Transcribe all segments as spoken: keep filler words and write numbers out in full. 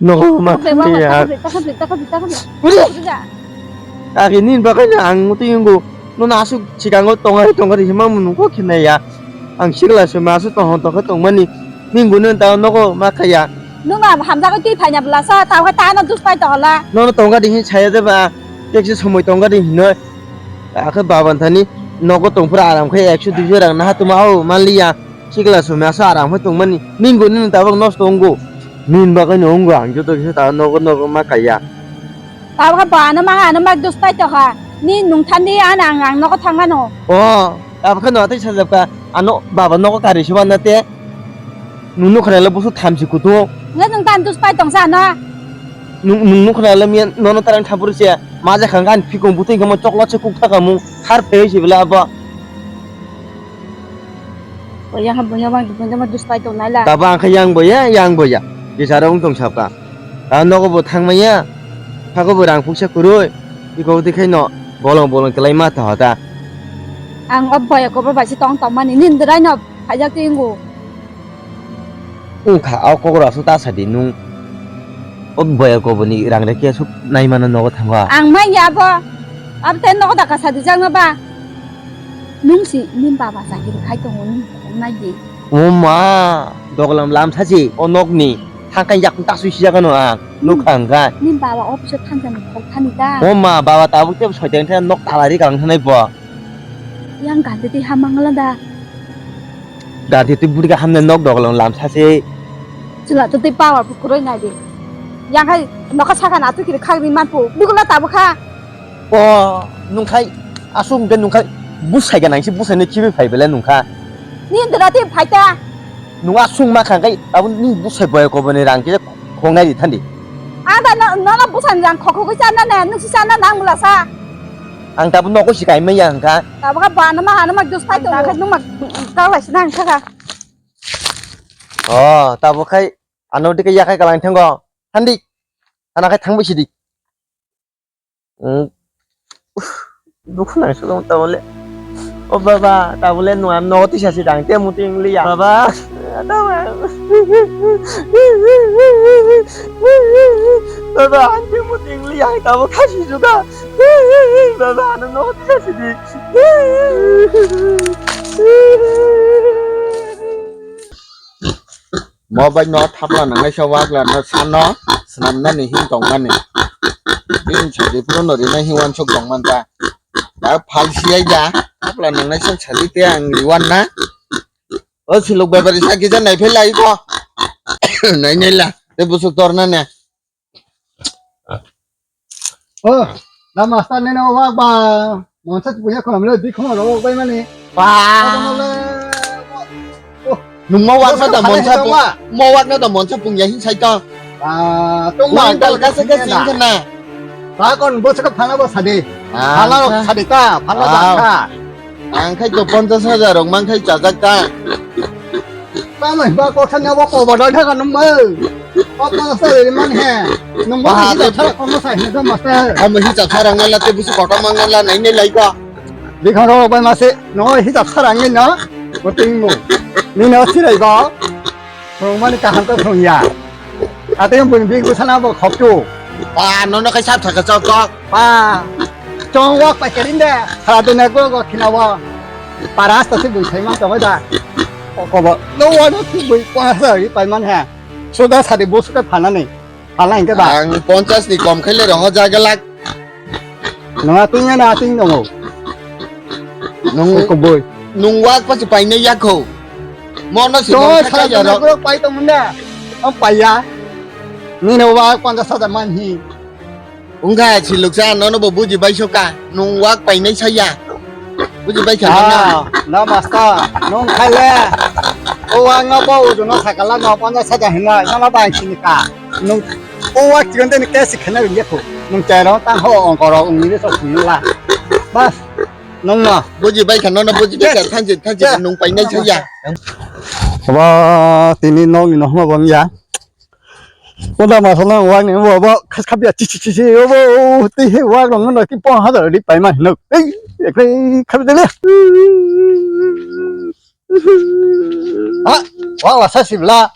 Nogo ma Takabri, mama, ya. Takabri, takabri, takabri, takabri. Uri. Takabri da. Agi nin bagwi no ang muti yungo. Nono asuk sikango tongari tongari hima munu ko khinaya. Ang sikla se ma asuk tong tong tongmani. Nin gunu ta nogo ma kaya. Nung ba hamjago twi phaina bwlasa, ta khe ta no dus pai tong la. Nono tongari hin saya de ba. Tekse somoi tongari hinoi. Akhe baban thani nogo tongphra aram khe ekso duiso rang naha tuma o manliya. Sikla sumi asa aram khe tongmani. Nin gunu tabuk nosto wngo. Nin bagwi no wngo ang joto kisa ta nogo nogo ma kaya. Tabuk ba ano ma ano ma dus pai tokha. Ni nung thandi an ang ang nogo thangmano. O, tabuk khe no tei sajabka ano baba nogo kari siba na te. Nung nukha nai le busu thamsi kutung. Nge nung tan dus pai tongsa ano. Nung nung nukha nai le miya nono tarang thampuru se. Ma ja khang kan phikung buting kamo chokla se kuk thaka mung. Har phei si bela abo. Boya ha boya bang boya ma dus pai tong nai la. Tabo ang khe yang boya, yang boya. Bisaro wng tong sapka. Ta nogo bo thang maya. Phago bo rang phuksa kwrwi. Iko tei khaino bolong bolong kelai ma tha ta. Ang o boya kobo bai se tong tong mani nin drai no phajak tei wngo. Wng kha o kokro aswk ta sa di nung. O boya kobo ni rang rek khe aswk nai mano nogo thango. Ang mai ya bo. Abo tei nogo da kasa di jang no ba. Nung si nin baba chakiri khai tongo, nung khong nai di. O ma, doglam lamsa si o nokni. Thangkai yak ta sui sijak ano ang. Nuk khang kha. Nin baba office o thansa ni khok thani da. O ma, baba tabuk tei soiteng thang nok talari kalang thanai bo. Yang gante tei ha mangala da. Gante tei buri ka hamne nok doglam lamsa si. Chwla to tei power pu kuroi nai di. Yang hai nokha saka na tu kiri khak di man pu. Bikula tabuk kha. O nungkhai aswk hwnkhe nungkhai bwsai gana se bwsaino khibi phai belai nungkha. Ni dwra tei phai ta. Nung aswk ma kha khe abo ni bwsai boya koboni rang khe khongnai di thandi. Ang da no no bwsani rang khokho khe chana ne nung si chana nang bwla sa. Ang tabuk nogo si kaimai ya hwnkha. Tabuk kha bana ma hana ma dus phai tongo khe nung ma kak lai si nang kha kha. O tabuk khai ano dike yakhai kalang thango thandi. Hana khai thangbai sidi. Dukhu nang solo tabole. O baba, tabole nung ano tisa si dang te muting liya. Baba. Baba, ang te muting liya, tabo khasi juga. Baba, ano no tisa si di. Mo bai no thapla nangnai sa wakla no sano swnamnani hin tongmani. Bini sajwi phuru no rinai hin wansuk tongman ta. Da phal siyai da thapla nangnai sa sajwi te ang riwan na. O siluk bebari sa kisa naiphai lai ko. Nainai la te busuk torna ne. O, da master nini o wak ba monsa puya khonam le bikhono ro wak bai mani. Ba. O, nung mo wak na da monsa pung, mo wak na da monsa pung ya hin sai to. Ba, tong ma tal ka se ka sing na. Ba kon bo se ka phala bo sade. Phala sade ta, phala da ka. Ang khai to ponchas hajar rok mang khai chajak ta. Tamo ba kok sanya bo ko ba dai thaga nung mai. Ko ponchas hajar man he. Nung ba hi ta thara ko mo sai he da master. Amo hi ta thara ngala te busu koto mangala nai nai lai ka. Bikhang ro bai mase no hi ta thara ngi na. Bo ting mo. Ni no sirai ba. Phung mani kaham khe phung ya. Ate yung bini big bwsana bo khokchu. Pa, nono khai sab thaka chok chok. Pa, chong wak pa kerin de. Khara dune go go khina wo. Para asta si bui sai man tong da. Ko ko bo. No wa no si bui pa sa ri pai man ha. Suda sadi bus ka phana ni. Phala hingke ba? Ang ponchas ni kom khaile roho jaga lak. Nung ating na ating dongo. Nung kubui. Nung wak pa si painai yakho. Mono si nung saka yaro. Pai tong munda. Om paiya. Nini wak ponchas hajar man hi. Ungkha siluksa nono bo buji bai soka. Nung wak painai saya. Buji bai kha. Ah, na master. Nung khaile. O wak no bo udu no sakala no ponchas hajar hina. Nono bai sini ka. Nung o wa kiron teni kesi khena ringya khu. Nung chairong tang ho ongkoro ungni so khunla. Bas. Nung no. Buji bai kha nono buji bai kha thanji thanji nung painai saya. Ba tini nong ni nong bang ya. Oda ma sona wang ni bo bo khas khabya chi chi chi chi bo ti he wang nong no ki pon ha da ri pai ma no. Ei ekre khabi de le. Ha wa wa sa sibla.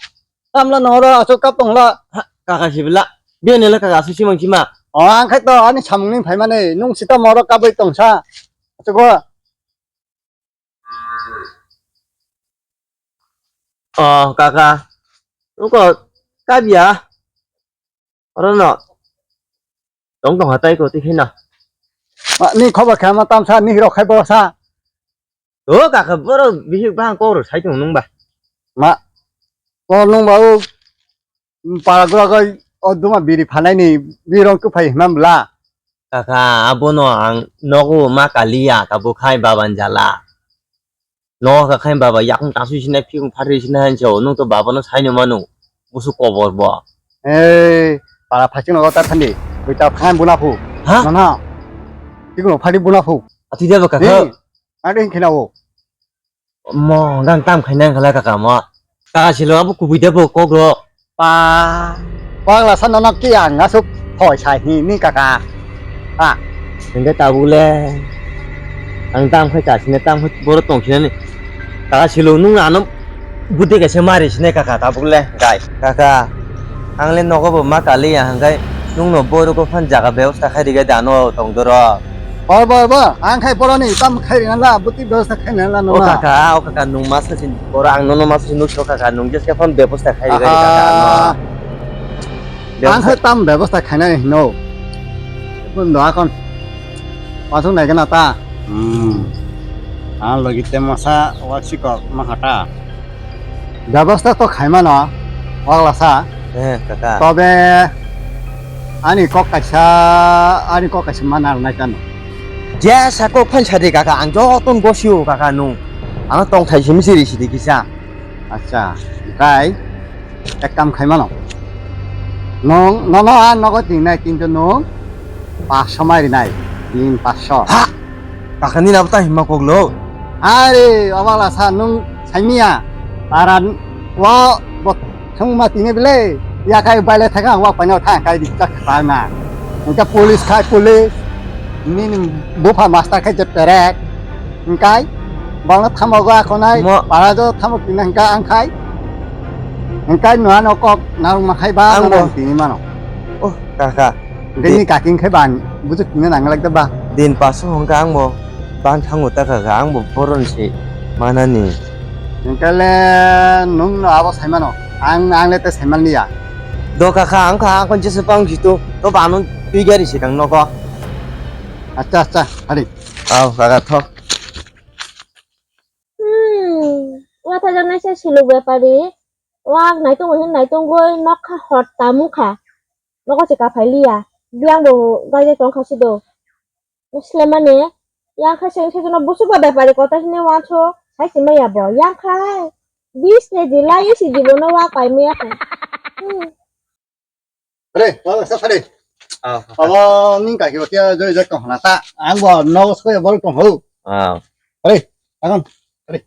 Tamla noro aswk kap tongla. Kaka sibila. Bini le kaka aswk simang sima. O, ang khai to ani samung ni phaimani, nung sita morok kabui tongsa. Achugo. O, kaka. Nuko kabya. Oro no. Tong tong hatai ko tikhi na. Ma, ni khobo khe ma tamsa ni rok khai borosa. O kaka borok bihik bahang kok rok sai tong nung ba. Ma, kok nung ba o para gura goi o duma biri phanai ni birong tu phai himam bla. Kaka abono ang nogo ma kaliya tabuk khai baban jala. No kaka khai baba yakung tasu sinai phikung phatri sinai hancho nung to baba no sai no manu. Musu kobor bo. Ei, para phaching nogo ta thandi. Buita phangan buna phu. Ha? Mana? Phikung phatri buna phu. Ati dia ba kaka. Ni, ade khina o. Mo, gang tam khaina wngkha le kaka mo. Kaka silo abo kubui de bo kok ro. Pa. Pagla sa nono ki ang asuk thoi sai hi ni kaka. Ha. Hingke tabuk le. Ang tam khai kasine tam khai boro tong sinani. Kaka silo nung ano bude kaisa mari sine kaka tabuk le. Gai. Kaka. Ang le nogo bo ma kaliya hingke nung no boro ko phan jaga bebosta khai rigai dano tong doro. Bo, bo, bo, ang khai boroni tam khai rina la, buti bebosta khai rina la, o nona. Kaka, o kaka, nung ma sachi, boro ang nono ma sachi nuk so kaka, nung jeske phone bebosta khai rina kaka, no. Aha. Ang khai tam bebosta khai nai hino. Bun do akon. Pasung nai gana ta. Hmm. Ang logi te masa wa sikok ma hata. Bebosta to khaimano, oglasa. Eh, kaka. Tobe ani kok kaisa, ani kok kaisa mana rwnai kano. Jesa kok phan sadi kaka, ang joton bosio kaka nung. Ano tongthai simi siri sidi kisa. Acha, kai ek kam khaimano. Nung, nono a nogo tingnai kintu nung paanch sho mai rinai, tin paanch sho. Ha! Kaka ni nabo ta himma kok lo. Are, obala sa nung saimiya. Para wa bot thung ma tini bele. Ya kai baile thaka wa paino tha kai di chak pa na. Engka police khai police. Nini bupha master khai je perek. Engkai bangla thamo go akonai. Mo- para jo thamo pina engka ang khai. Engkai noa no kok narung ma khai ba ang mo tini mano. Oh, kaka. Hwnkhe di- ni kaki hwnkhe ba ang bujuk tini nang lak da ba. Din paso hwnkhe ang bo bang thango ta kha kha ang bo boron se manani. Hwnkhe le nung no abo sai mano. Ang, ang le te sai man liya. Do kha kha ang kha ang kon jese pang jitu to ba nung twi gari se kang nogo. Acha, acha, hari. Aw, kaka tho. Hmm, wathajaknai se siluk bepari. Wak naitung hin naitung goi nokha hot tamukha. Nogo se kaphai liya. Biyang bo gaide tongkha sido. Slemani, yang kha seng seng no busuk ba bepari kota hini wanso. Sai se maya bo. Yang kha bis ne di lai si di bo no wak pai maya kha. Hmm. Re, wala sa pare. Ah. Abo ning kaki wakia joi jak tong hana ta. Ang bo nogo soi bol tong ho. Ah. Re, angon. Re.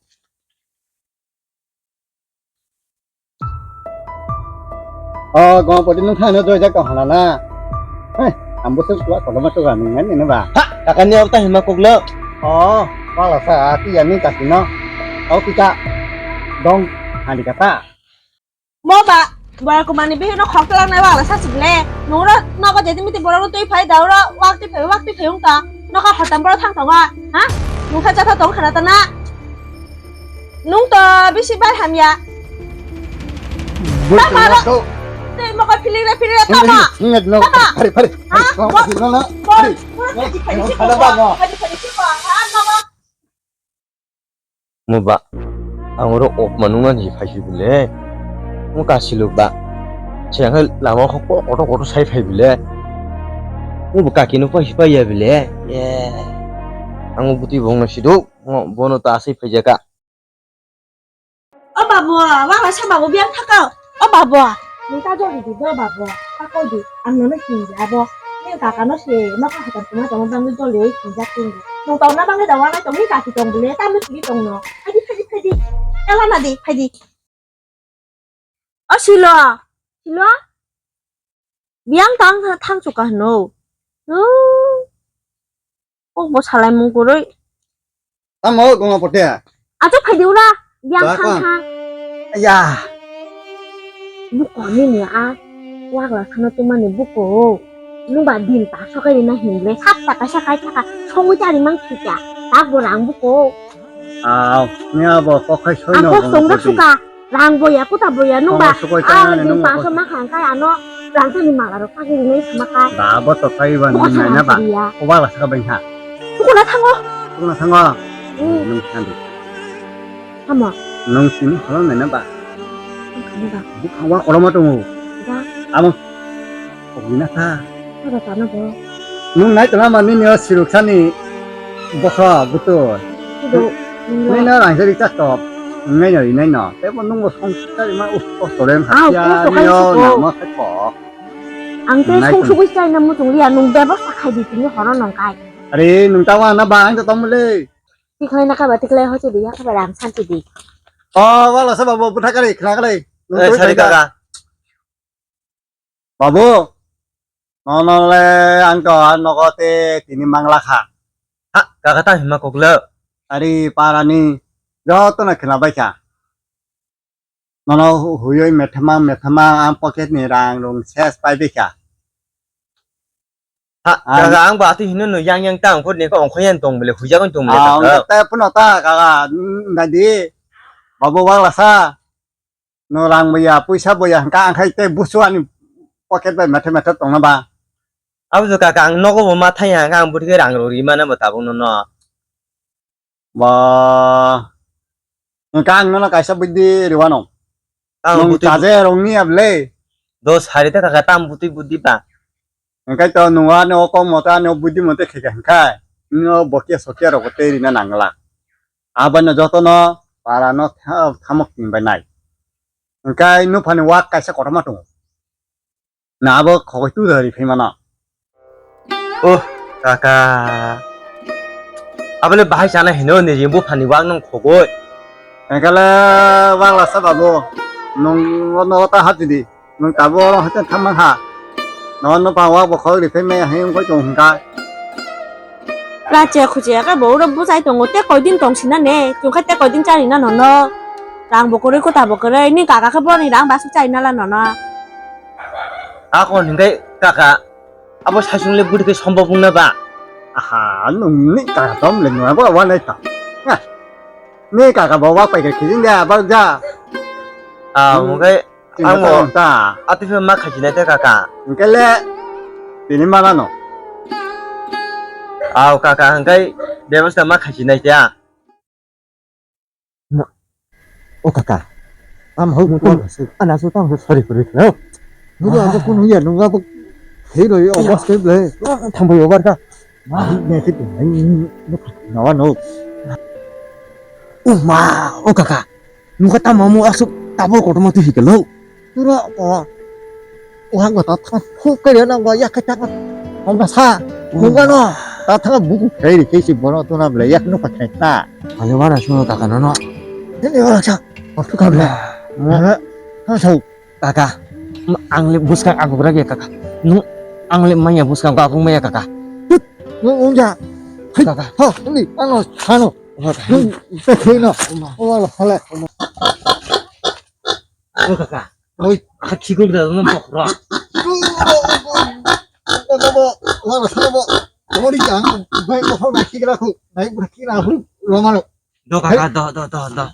Oh, gong poti nung thang no joi jak tong hana na. Hei, ambo se wa kodo ma to ga ning nani na ba. Ha, kakani abo ta hima koklo. Oh, wala sa ati ya ning kaki no. Au kita. Dong, hani kata. Mo ba, boyar kumani bihik no khok twlang nai wala sa sibile. Nungro nogo jeti miti borok no twi phai da oro wak twi phai wak twi phai wngka. Nokha hotam borok thang tongo. Ha? Nungkha chatha tong khana tana. Nung to bisi bai hamya. Tama ro. Tei mokol philik re philik re tama. Tama. Phari phari. Ha? Mo. Mo. Mo. Mo. Mo. Mo. Mo ba, ang oro opma nungna ni phai si bile. Mo kasiluk ba. Siang hai lama kho kotor kotor sai phai bile. Mo bo kaki no phai phai ya bile. Ye. Ang butui bong na sidu. Mo bono ta sai phai jaka. O babu, wala sa babu biang thakao. O babu, nung ta joli di do babu. Thakao di, ang nono hinja bo. Ni kaka no se, ma kha kha tuma tuma bang joli hinja tin. Nung tong na bang da wana tong ni kaki tong bile, ta mi kiri tong no. Phaidi, phaidi, phaidi. Ela na di, phaidi. O silo, silo. Biang tang thang chuka hno. Kok bo salai mung kwrwi. Tamo goma pote. Ato phaidi ura. Biang thang thang. Ya. Buko ni ni a. Wak la khano tongmani buko. Nungba din ta sokai rina hingle sat ta kaisa kai thaka songwi chari mang thika. Tabora ang buko. Aw, ni abo kokhai soi Ang no kok tong rok suka. Rang boya kuta boya nungba. Songwi sukoi chari nani nungba. Ang din paso ma khang kai ano rang tani mala rok pagi rinai sama kai. Ba bo to kai ba nung nai na ba. Ko ba la saka bai ha. Tukuna thango. Tukuna thango. Hmm. Nung sandi. Tamo? Nung sini halong nai na ba? Ang kamo ba? Bukhang wa koloma tongo. Ba? Amo. Kogina ta. Aba tano bo. Nung nai tona ma nini o siruksani bokha butu. Ido, nung nini o rangsa rik chak tok. Ngai no, ngai no. Tebo nung bo song sari ma us kos tore ang. Ah, hasia us kos nio tore. Namo sa ko. Ang te song sugui chai na mutung liya nung bebosta khai di tini horo nong kai. Are nung ta wa na ba ang to tom le. Tiklai na kaba tiklai hoche di ya kaba ram santi di. O wala sa babu butha kare khna kare. Eh, sari kaka. Babu, nono le ang to nogo te tini mangla kha. Ha, kaka ta hima koklo. Ari parani joto na khna bai kha. Nono hu-, huyoi methama methama ang pocket ni rang rung ses pai bai kha. Ha, ang kaka ang ba ati hino no yang yang ta ongkhor ni ko ongkhor yang tong bele hujagon tong bele kaka. Te puno ta kaka, mm, dadi. Babu wala sa. No rang boya, puisa boya, hingka ang khai te busu ani pocket bai mathe mathe tongna ba. Abo to kaka ang nogo bo ma thai hingka ang bwtwi rang rok ri mana bo tabuk no no. Ba. Hingka ang nono kaisa bwtwi riwano. Ang nung bwtwi chaje rong ni able. Dos hari ta kaka tam bwtwi bwtwi ba. Hingkai to nung ano kok moto ano bwtwi moto khika hingkai. No bokia sokia rok tei rina nangla. Abano jotono para no tha-, thamok tin bai nai. Hingkai nuphani wak kaisa kotorma tongo. Na abo khogoi tu dari phai mano. Oh, kaka. Abole bahai sana hino ni jimbo phani wak nang khogoi. Hingkale wak lasa babu. Nung no ta hati di. Nwng tabuk oro haino thangma ha. Nono bang wak bo khorok ri phai maya hwnwi wngwi tongo hwnka. Rachiya khuchiya khe bo oro bwchai tongo, tei koi din tong sina ne? Chwng khe tei koi din chari na nono? Rang bo kwrwi, kwta bo kwrwi, nini kaka khe boroni rang basu chari na la nono? Ako hwnwi kaka abo saichung le bwrwi khe sombo wngna ba? Aha, nwng ni kaka tom le nwng abo wanai ta. Ni kaka bo wak pai khe khijing da, bal ja. Ah, hmm. Hwnkhe ang bo ta. Atwi ma khachi nai te kaka. Hwnkhe le tini mana no. Aw kaka, hwnkhe bebasta ma khachi nai te. O kaka. Am hau. Ana su tang sorry sorry. Nunggu apa pun ya, nunggu apa. Hei lo yo, bos ke ble. Thang bai obar ka. Nawa no. Uma, o kaka. Nukha tamo mo asuk tabo kotorma tu hikelo. Tura o. O hang ta thang hu ke na ba ya ka ta. Hong ka sa. Nukha no. Ta thang buku kai ri kai si bono tu na ble ya nukha kai ta. Ale wara suno kaka no no. Ini wara sa. O tu ka ble. Ha sa. Kaka, ang le bwskang agugra ge kaka. Nung ang le manya bwskang agung maya kaka. Nung ungja. Kaka. Ha, ini ano sano. Nung se no. Wala hale. O kaka. Oi, kaka chikul da no bokra. Wala sano. Ori jang, bai ko ho na kikra khu, bai ko kikra khu, romalo. Do kaka, do, do, do, do.